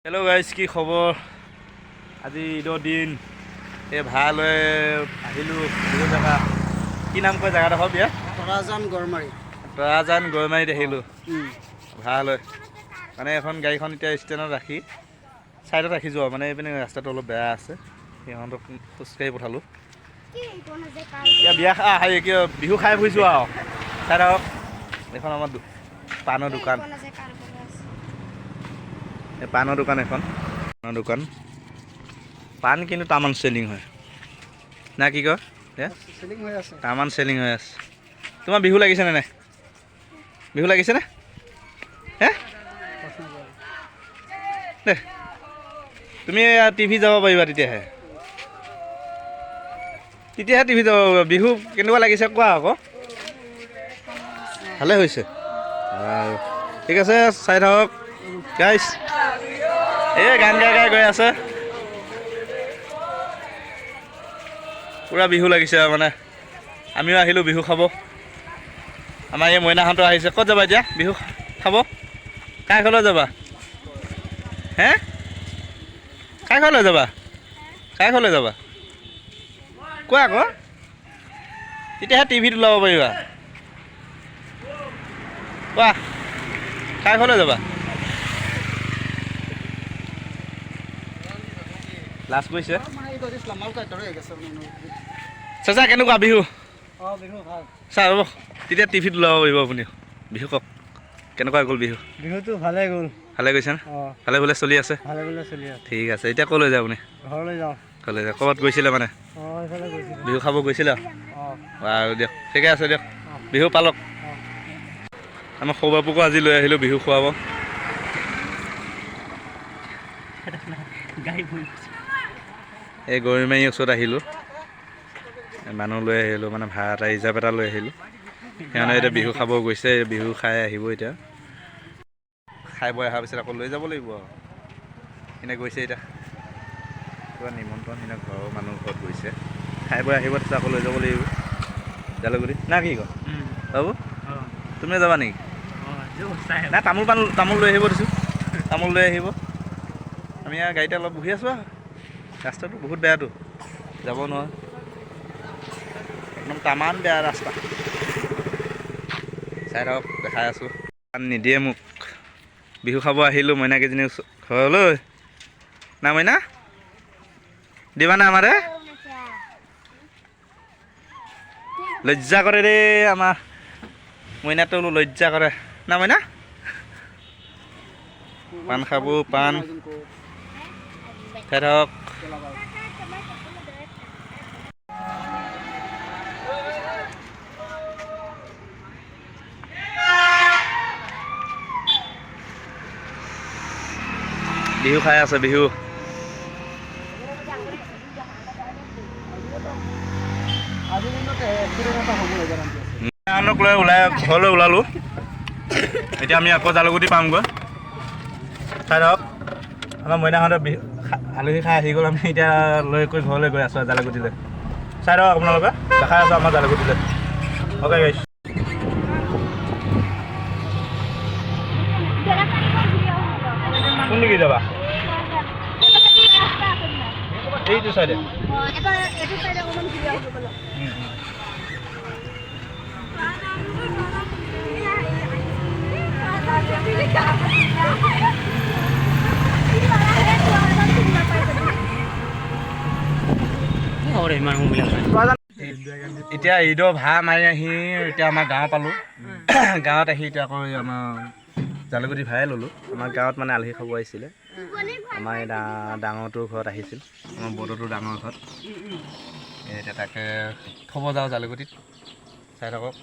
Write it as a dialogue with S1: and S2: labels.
S1: Hello' guys, কি খবৰ? আজি ঈদৰ দিন, এই ভাড়া লৈ আহিলোঁ বিহু জেগা। কি নাম কয় জেগাডোখৰ? বিয়া
S2: তৰাজান গড়মাৰী।
S1: তৰাজান গড়মাৰীত আহিলোঁ ভাড়া লৈ। মানে এখন গাড়ীখন এতিয়া ষ্টেণ্ডত ৰাখি ছাইডত ৰাখি যোৱা, মানে এইপিনে ৰাস্তাটো অলপ বেয়া আছে, সিহঁতক খোজকাঢ়ি পঠালোঁ। এতিয়া বিয়া হেৰি কি বিহু খাই ফুৰিছোঁ আৰু। চাই থাকক, এইখন আমাৰ পাণৰ দোকান। এই পাণৰ দোকান, এখন পাণৰ দোকান। পাণ কিন্তু তামান চেলিং হয় না কি কয়?
S2: চেলিং হৈ আছে।
S1: তামান চেলিং হৈ আছে। তোমাৰ বিহু লাগিছেনে নাই? বিহু লাগিছেনে? হে দে, তুমি টিভি যাব পাৰিবা তেতিয়াহে, তেতিয়াহে টিভি যাব পাৰিবা। বিহু কেনেকুৱা লাগিছে কোৱা আকৌ। ভালে হৈছে আৰু। ঠিক আছে, চাই থাকক গাইছ। এই গান গাই গাই গৈ আছে, পূৰা বিহু লাগিছে আৰু। মানে আমিও আহিলোঁ বিহু খাব। আমাৰ এই মইনাহঁতো আহিছে। ক'ত যাবা এতিয়া বিহু খাব? কাৰ ঘৰলৈ যাবা? হে, কাৰ ঘৰলৈ যাবা? কাৰ ঘৰলৈ যাবা কোৱা আকৌ, তেতিয়াহে টিভিত ওলাব পাৰিবা। কোৱা, কাৰ ঘৰলৈ যাবা? লাজ কৰিছে। চাচা, কেনেকুৱা বিহু? চাৰ ৰ'ব, তেতিয়া টিভিত ওলাব পাৰিব আপুনি। বিহু কওক, কেনেকুৱা গ'ল বিহু?
S2: বিহুটো ভালে গ'ল।
S1: ভালে গৈছে নে? ভালে ভালে চলি আছে?
S2: ভালে ভালে চলি আছে।
S1: ঠিক আছে, এতিয়া ক'লৈ যায় আপুনি?
S2: ঘৰলৈ যাওঁ।
S1: ক'লৈ যায়? ক'ৰবাত গৈছিলে মানে?
S2: অঁ, এইফালে গৈছিলোঁ।
S1: বিহু খাব গৈছিলে?
S2: অঁ।
S1: বাৰু দিয়ক, ঠিকে আছে দিয়ক, বিহু পালক। আমাৰ সৰু বাপুকো আজি লৈ আহিলোঁ বিহু খুৱাব। এই গৰৈমাৰীৰ ওচৰত আহিলোঁ, মানুহ লৈ আহিলোঁ, মানে ভাড়া এটা ৰিজাৰ্ভ এটা লৈ আহিলোঁ। সিহঁতে এতিয়া বিহু খাব গৈছে, বিহু খাই আহিব। এতিয়া খাই বৈ অহাৰ পিছত আকৌ লৈ যাব লাগিব আৰু। এনে গৈছে এতিয়া পূৰা নিমন্ত্ৰণ, সিদিনা ঘৰৰ মানুহ ঘৰত গৈছে, খাই বৈ আহিব, তাৰপিছত আকৌ লৈ যাব লাগিব জালুগুৰি না কি কয় বাবু? তুমিও যাবা নেকি? নাই, তামোল পাণ তামোল লৈ আহিব দিছোঁ, তামোল লৈ আহিব। আমি আৰু গাড়ীতে অলপ বহি আছোঁ আৰু। ৰাস্তাটো বহুত বেয়াটো, যাব নোৱাৰো, একদম তামান বেয়া ৰাস্তা। চাই থাকক, দেখাই আছোঁ। পাণ নিদিয়ে মোক। বিহু খাব আহিলোঁ মইনাকেইজনী ঘৰলৈ না মইনা দিবানে? আমাৰে লজ্জা কৰে দেই, আমাৰ মইনাটো লজ্জা কৰে না মইনা? পাণ খাব, পাণ খাই থাকক। বিহু খাই আছে বিহু। আনক লৈ ওলাই ঘৰলৈ ওলালোঁ। এতিয়া আমি আকৌ জালুগুটি পামগৈ। চাই থাকক, আমাৰ মইনাহঁতে বিহু আলহী খাই আহি গ'ল। আমি এতিয়া লৈ গৈ ঘৰলৈ গৈ আছোঁ জালুগুটিলৈ। চাই থাকক আপোনালোকে, দেখাই আছোঁ আমাৰ জালুগুটিলৈ। অ'কে গাইছ, কোন দিকে যাবা? এইটো চাইডে। এতিয়া ঈদৰ ভাড়া মাৰি আহি এতিয়া আমাৰ গাঁও পালোঁ। গাঁৱত আহি এতিয়া আকৌ আমাৰ জালুগুটি ভাড়াই ল'লোঁ। আমাৰ গাঁৱত মানে আলহী খাব আহিছিলে। আমাৰ এই ডাঙৰটোৰ ঘৰত আহিছিল, আমাৰ বড়োটোৰ ডাঙৰ ঘৰত। এতিয়া তাকে থ'ব যাওঁ জালুগুটিত। চাই থাকক।